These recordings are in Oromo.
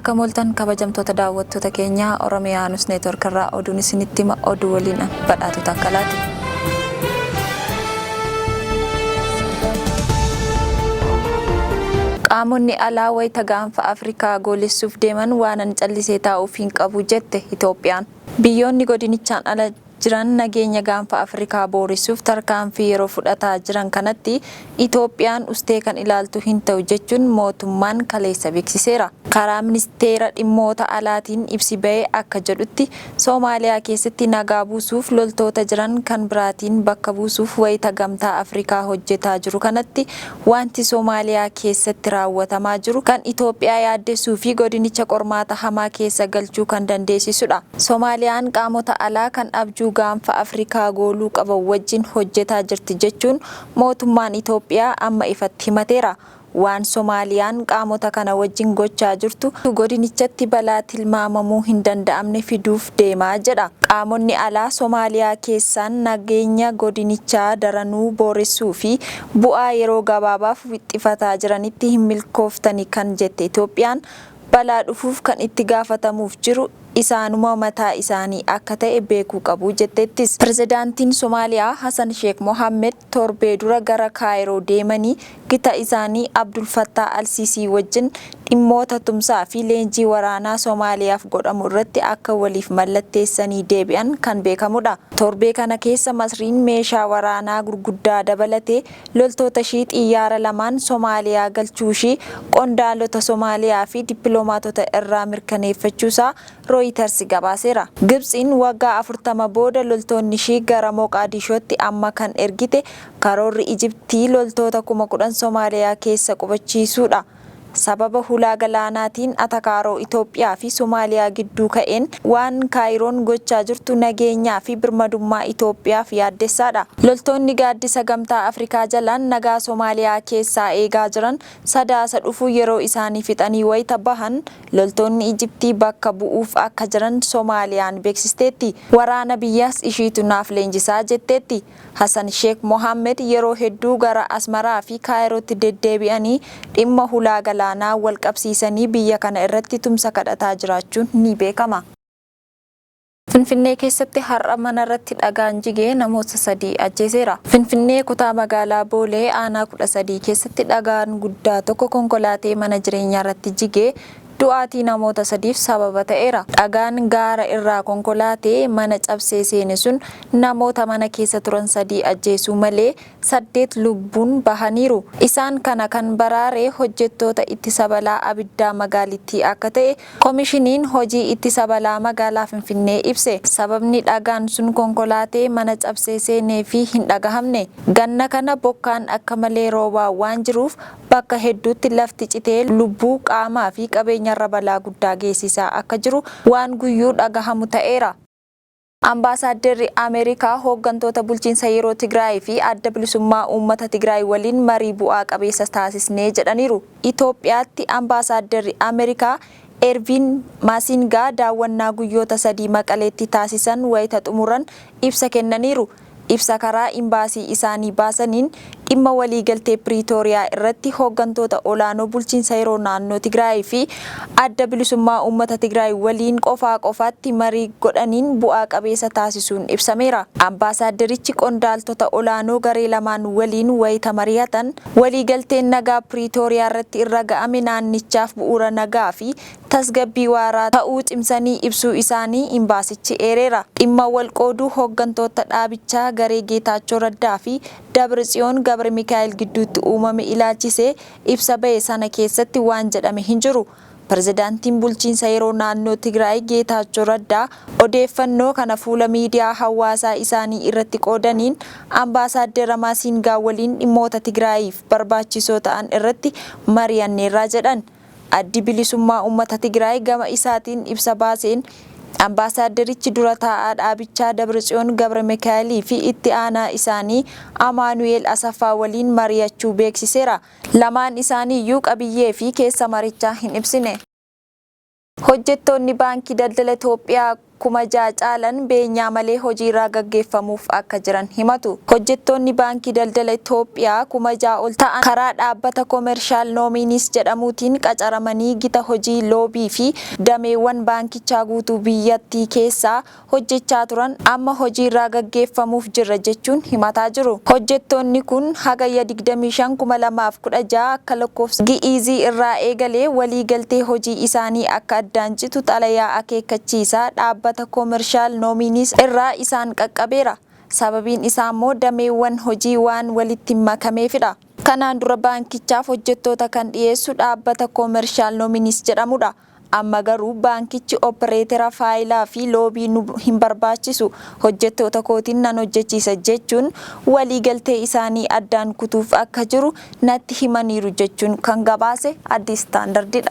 Akkam ooltan kabajamtoota daawwattoota keenyaa Oromiyaa Nus Neetwork irraa oduun isinitti hima oduu waliin an badhaatu takkalaati. Qaamonni alaa wayita gaanfa Afrikaa goolessuuf deeman waanan callisee taa'uuf hin qabu jette Itoophiyaan. Biyyoonni godinichaan ala jiran nageenya Gaanfa Afrikaa booressuuf tarkaanfii yeroo fudhataa jiran kanatti Itoophiyaan ustee kan ilaaltu hin ta'u jechuun mootummaan kaleessa beeksiseera. Karaa Ministeera Dhimmoota Alaatiin ibsi ba'e akka jedhutti, Soomaaliyaa keessatti nagaa buusuuf loltoota jiran kan biraatiin bakka buusuuf wayita Gamtaa Afrikaa hojjetaa jiru kanatti Wanti Somaaliyaa keessatti raawwatamaa jiru kan Itoophiyaa yaaddessuu fi godinicha qormaata hamaa keessa galchuu kan dandeessisudha. Somaaliyaan qaamota alaa kan abjuu gaanfa Afrikaa gooluu qaban wajjin hojjetaa jirti jechuun mootummaan Itoophiyaa amma ifatti himateera. Waan Somaaliyaan qaamota kana wajjin gochaa jirtu godinichatti balaa tilmaamamuu hin danda'amne fiduuf deema jedha. Qaamonni alaa Somaaliyaa keessaan nageenya godinichaa daranuu booressuu fi bu'aa yeroo gabaabaaf wixxifataa jiranitti hin milkooftani kan jette Itoophiyaan, balaa dhufuuf kan itti gaafatamuuf jiru isaanuma mataa isaanii akka ta'e beekuu qabu jetteettis. Pirezidaantiin Somaaliyaa Hasan Sheek Mohaammed torbee dura gara Kaayiroo deemanii gita isaanii Abdul Fattaa Al-Sisii wajjin dhimmoota tumsaa fi leenjii waraanaa Somaaliyaaf godhamu irratti akka waliif mallatteessanii deebi'an kan beekamudha. Torbee kana keessa Masriin meeshaa waraanaa gurguddaa dabalatee loltootashii xiyyaara lamaan Somaaliyaa galchuushii qondaalota Somaaliyaa fi dippiloomaatota irraa mirkaneeffachuusaa Rooyitarsi gabaaseera. Gibtsiin waggaa 40 booda loltoonnishii gara Moqaadishootti amma kan ergite karoorri Ijiptii loltoota 10,000 Somaaliyaa keessa qubachiisuudha. Sababa hulaa galaanaatiin atakaaroo Itoophiyaa fi Somaaliyaa gidduu ka'een waan Kaayiroon gochaa jirtu nageenyaa fi birmadummaa Itoophiyaaf yaaddessaadha. Loltoonni gaaddisa Gamtaa Afrikaa jalaan nagaa Somaaliyaa keessaa eegaa jiran Sadaasa dhufu yeroo isaanii fixanii wayita bahan loltoonni Ijiptii bakka bu'uuf akka jiran Somaaliyaan beeksisteetti. Waraana biyyaas ishiitu naaf leenjisaa jetteetti. Hasan Sheek Mohaammed yeroo hedduu gara Asmaraa fi Kaayirootti deddeebi'anii dhimma hulaa galaanaa wal qabsiisanii biyya kana irratti tumsa kadhataa jiraachuun ni beekama. Finfinnee keessatti har'a mana irratti dhagaan jige namoota 3 ajjeeseera. Finfinnee kutaa magaalaa Boolee aanaa 13 keessatti dhagaan guddaa tokko konkolaatee mana jireenyaarratti jigee du'aatii namoota sadiif sababa ta'eera. Dhagaan gaara irraa konkolaatee mana cabsee seene sun namoota mana keessa turan 3 ajjeesuu malee 8 lubbuun bahaniiru. Isaan kana kan baraare hojjettoota ittisa balaa abiddaa magaalittii akka ta'e Komishiniin Hojii Ittisa Balaa Magaalaa Finfinnee ibse. Sababni dhagaan sun konkolaatee mana cabsee seeneefi hin dhagahamne. Ganna kana bokkaan akka malee roobaa waan jiruuf bakka hedduutti lafti citee lubbuu, qaamaa fi qabeenyarra balaa guddaa geessisaa akka jiru waan guyyuu dhagahamu ta'eera. Ambaasaadderri Ameerikaa hooggantoota bulchiinsa yeroo Tigraay fi Adda Bilisummaa Uummata Tigraay waliin marii bu'aa qabeessa taasisne jedhaniiru. Itoophiyaatti Ambaasaadderri Ameerikaa Erviin Maasingaa daawwannaa guyyoota 3 Maqaleetti taasisan wayita xumuran ibsa kennaniiru. Ibsa karaa Imbaasii isaanii baasaniin, dhimma waliigaltee Piriitooriyaa irratti hooggantoota olaanoo bulchiinsa yeroo naannoo Tigraay fi Adda Bilisummaa Uummata Tigraay waliin qofaa qofaatti marii godhaniin bu'aa qabeessa taasisuun ibsameera. Ambaasaadderichi qondaaltota olaanoo garee lamaan waliin wayita marihatan, waliigalteen nagaa Piriitooriyaarratti irra ga'ame naannichaaf bu'uura nagaa fi tasgabbii waaraa ta'uu cimsanii ibsuu isaanii Imbaasichi eereera. Dhimma wal qooduu hooggantoota dhaabichaa garee Geetaachoo Raddaa fi Dabratsiyoon Gabramikaa'el gidduutti uumame ilaalchisee ibsa bahe sana keessatti waan jedhame hin jiru. Pirezidaantiin Bulchiinsa Yeroo Naannoo Tigraay Geetaachoo Raddaa odeeffannoo kana fuula miidiyaa hawaasaa isaanii irratti qoodaniin Ambaasaaddera Maasiingaa waliin dhimmoota Tigraayiif barbaachisoo ta'an irratti mari'anneerra jedhan. Addi Bilisummaa Ummata Tigraay gama isaatiin ibsa baaseen, Ambaasaadderichi dura taa'aa dhaabichaa Dabratsiyoon Gabramikaa'elii fi itti aanaa isaanii Amaanu'eel Asaffaa waliin mariyachuu beeksiseera. Lamaan isaaniiyyuu qabiyyee fi keessa marichaa hin ibsine. Hojjettoonni Baankii Daldala Itoophiyaa 6,000 caalan beenyaa malee hojiirraa gaggeeffamuuf akka jiran himatu. Hojjettoonni Baankii Daldala Itoophiyaa 6,000 ol ta'an karaa dhaabbata Komershaal Noominiis jedhamuutiin qacaramanii gita hojii loobii fi dameewwan baankichaa guutuu biyyattii keessaa hojjechaa turan amma hojiirraa gaggeeffamuuf jirra jechuun himataa jiru. Hojjettoonni kun Hagayya 25, 2016 akka lakkoofsa Gi'iizii irraa eegalee walii galtee hojii isaanii akka addaan citu xalayaa akeekkachiisaa dhaabbata Komershaal Noominiis irraa isaan qaqqabeera. Sababiin isaammoo dameewwan hojii waan walitti makameefidha. Kanaan dura baankichaaf hojjettoota kan dhiyeessu dhaabbata Komershaal Noominiis jedhamudha. Amma garuu baankichi oppireetera faayilaa fi loobii nu hin barbaachisu, hojjettoota kootiin nan hojjechiisa jechuun waliigaltee isaanii addaan kutuuf akka jiru natti himaniiru jechuun kan gabaase Addis Standardidha.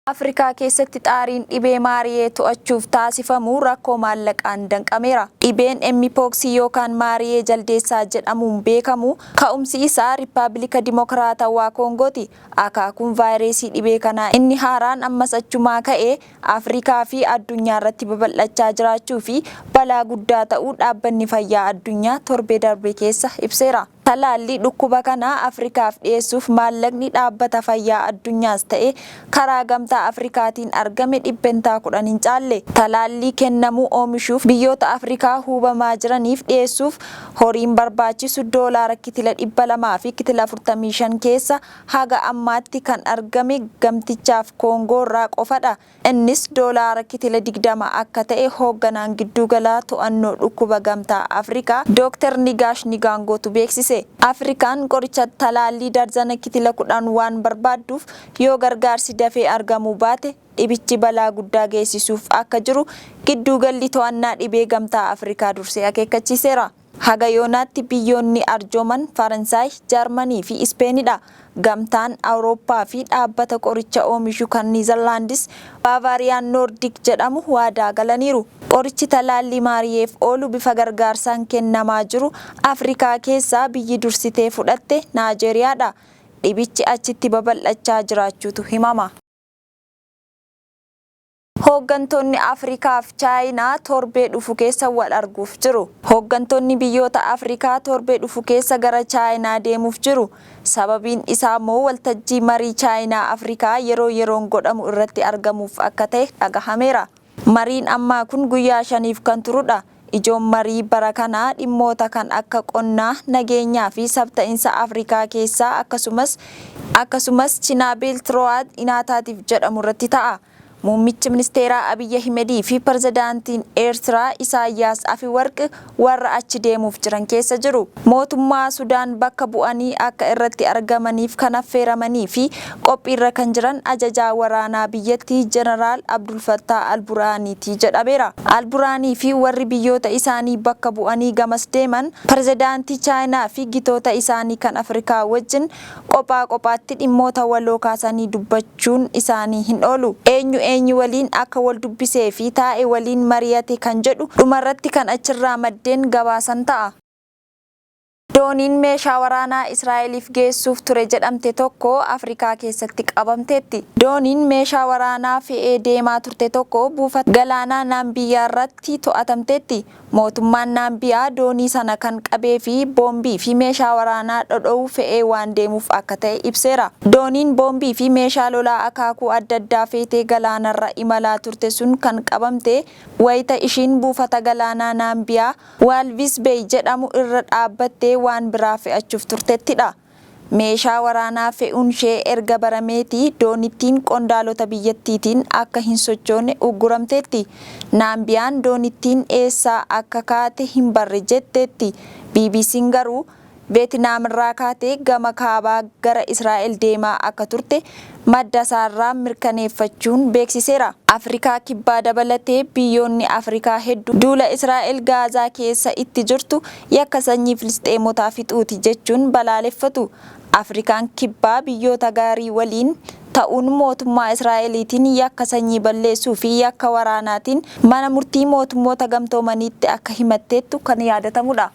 Afrikaa keessatti xaariin dhibee maariyee to'achuuf taasifamu rakkoo maallaqaan danqameera. Dhibeen Mpox yookaan maariyee jaldeessaa jedhamuun beekamu ka'umsi isaa Riippaabilika Dimokiraatawaa Koongooti. Akaakuun vaayirasii dhibee kanaa inni haaraan ammas achumaa ka'ee Afrikaa fi addunyaa irratti babal'achaa jiraachuu fi balaa guddaa ta'uu Dhaabbanni Fayyaa Addunyaa torbee darbe keessa ibseera. Talaallii dhukkuba kanaa Afrikaaf dhiyeessuuf maallaqni Dhaabbata Fayyaa Addunyaas ta'e karaa Gamtaa Afrikaatiin argame dhibbentaa 10 hin caalle. Talaallii kennamu oomishuuf biyyoota Afrikaa hubamaa jiraniif dhiyeessuuf horiin barbaachisu doolaara kitila 200 fi kitila 45 keessa haga ammaatti kan argame gamtichaaf Koongoorraa qofadha. Innis doolaara kitila 20 akka ta'e hoogganaan gidduugalaa to'annoo dhukkuba Gamtaa Afrikaa Dooktar Nigaash Nigaangootu beeksise. Afrikaan qoricha talaallii darzana kitila 10 waan barbaadduuf yoo gargaarsi dafee argamuu baate dhibichi balaa guddaa geessisuuf akka jiru gidduugalli to'annaa dhibee Gamtaa Afrikaa dursee akeekkachiiseera. Haga yoonaatti biyyoonni arjooman Faransaay, Jarmanii fi Ispeenidha. Gamtaan Awurooppaa fi dhaabbata qoricha oomishu kan Niizarlaandis Baavaariyaan Noordik jedhamu waadaa galaniiru. Qorichi talaallii maariyeef oolu bifa gargaarsaan kennamaa jiru Afrikaa keessaa biyyi dursitee fudhatte Naajeeriyaadha. Dhibichi achitti babal'achaa jiraachuutu himama. Hooggantoonni Afrikaa fi Chaayinaa torbee dhufu keessa wal arguuf jiru. Hooggantoonni biyyoota Afrikaa torbee dhufu keessa gara Chaayinaa deemuuf jiru. Sababiin isaammoo waltajjii marii Chaayinaa-Afrikaa yeroo yeroon godhamu irratti argamuuf akka ta'e dhagahameera. Mariin ammaa kun guyyaa shaniif kan turudha. Ijoon marii bara kanaa dhimmoota kan akka qonnaa, nageenyaa fi sabta'insa Afrikaa keessaa akkasumas akkasumas Chinaa Belt Road Inaataatiif jedhamu irratti ta'a. Muummichi ministeeraa Abiy Ahimedii fi Pirezidaantiin Eertiraa Isaayyaas Afiwarq warra achi deemuuf jiran keessa jiru. Mootummaa Sudaan bakka bu'anii akka irratti argamaniif kan affeeramanii fi qophiirra kan jiran ajajaa waraanaa biyyattii Jeneraal Abdulfattaa Alburaaniiti jedhameera. Alburaanii fi warri biyyoota isaanii bakka bu'anii gamas deeman Pirezidaantii Chaayinaa fi gitoota isaanii kan Afrikaa wajjin qophaa qophaatti dhimmoota waloo kaasanii dubbachuun isaanii hin oolu. Eenyu eenyu waliin akka wal dubbisee fi taa'e waliin mariyate kan jedhu dhumarratti kan achirraa maddeen gabaasan ta'a. Dooniin meeshaa waraanaa Israa'eliif geessuuf ture jedhamte tokko Afrikaa keessatti qabamteetti. Dooniin meeshaa waraanaa fe'ee deemaa turte tokko buufata galaanaa Naambiyaarratti to'atamteetti. Mootummaan Naambiyaa doonii sana kan qabee fi boombii fi meeshaa waraanaa dhodhowu fe'ee waan deemuuf akka ta'e ibseera. Dooniin boombii fi meeshaa lolaa akaakuu adda addaa feetee galaanarra imalaa turte sun kan qabamte wayita ishiin buufata galaanaa Naambiyaa Waalvis Beey jedhamu irra dhaabbattee waan biraa fe'achuuf turtettidha. Meeshaa waraanaa fe'uunshee erga barameetii doonittiin qondaalota biyyattiitiin akka hin sochoone ugguramteetti. Naambiyaan doonittiin eessaa akka kaate hin barre jetteetti. BBC'n garuu Veetinaamirraa kaatee gama kaabaa gara Israa'el deemaa akka turte maddasaarraa mirkaneeffachuun beeksiseera. Afrikaa Kibbaa dabalatee biyyoonni Afrikaa heddu duula Israa'el Gaazaa keessa itti jirtu yakka sanyii Filisxeemotaa fixuuti jechuun balaaleffatu. Afrikaan Kibbaa biyyoota gaarii waliin ta'uun mootummaa Israa'eliitiin yakka sanyii balleessuu fi yakka waraanaatiin mana murtii mootummoota gamtoomaniitti akka himatteettu kan yaadatamudha.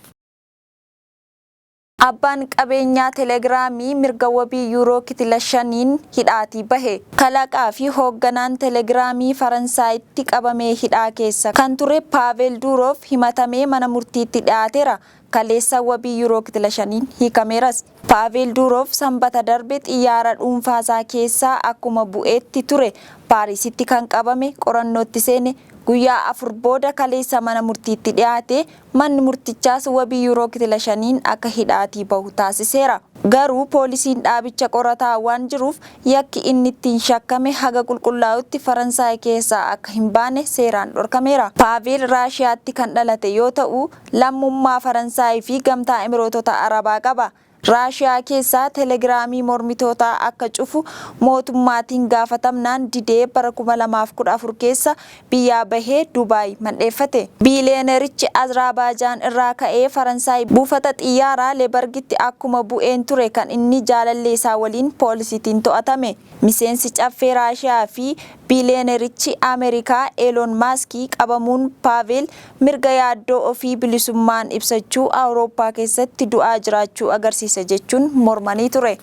Abbaan qabeenyaa Telegiraamii mirga wabii yuuroo kitila shaniin hidhaatii bahe. Kalaqaa fi hoogganaan Telegiraamii Faransaayitti qabamee hidhaa keessa kan ture Paaveel Duuroof himatamee mana murtiitti dhiyaateera. Kaleessa wabii yuuroo kitila shaniin hiikameeras. Paaveel Duuroof Sanbata darbe xiyyaara dhuunfaasaa keessaa akkuma bu'eetti ture Paarisitti kan qabame qorannootti seene. Guyyaa 4 booda kaleessa mana murtiitti dhiyaate. Manni murtichaas wabii yuuroo kitila shaniin akka hidhaatii bahu taasiseera. Garuu poolisiin dhaabicha qorataa waan jiruuf yakki inni ittiin shakkame haga qulqullaa'utti Faransaay keessaa akka hin baane seeraan dhorkameera. Paaveel Raashiyaatti kan dhalate yoo ta'u, lammummaa Faransaay fi Gamtaa Emirootota Arabaa qaba. Raashiyaa keessaa Telegiraamii mormitootaa akka cufu mootummaatiin gaafatamnaan didee bara 2014 keessa biyyaa bahee Dubaay mandheeffate. Biiliyeenerichi Azraabaajaan irraa ka'ee Faransaay buufata xiyyaaraa Lebargitti akkuma bu'een ture kan inni jaalallee isaa waliin poolisiitiin to'atame. Miseensi Caffee Raashiyaa fi biiliyeenerichi Ameerikaa Eelon Maaskii qabamuun Paaveel mirga yaaddoo ofii bilisummaan ibsachuu Awurooppaa keessatti du'aa jiraachuu agarsiisa jechuun mormanii ture.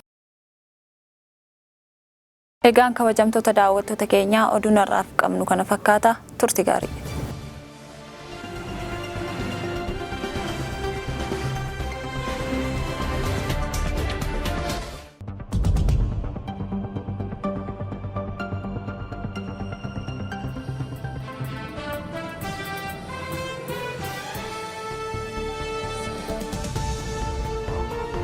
Egaan kabajamtoota daawwattoota keenyaa oduun har'aaf qabnu kana fakkaata. Turti gaarii.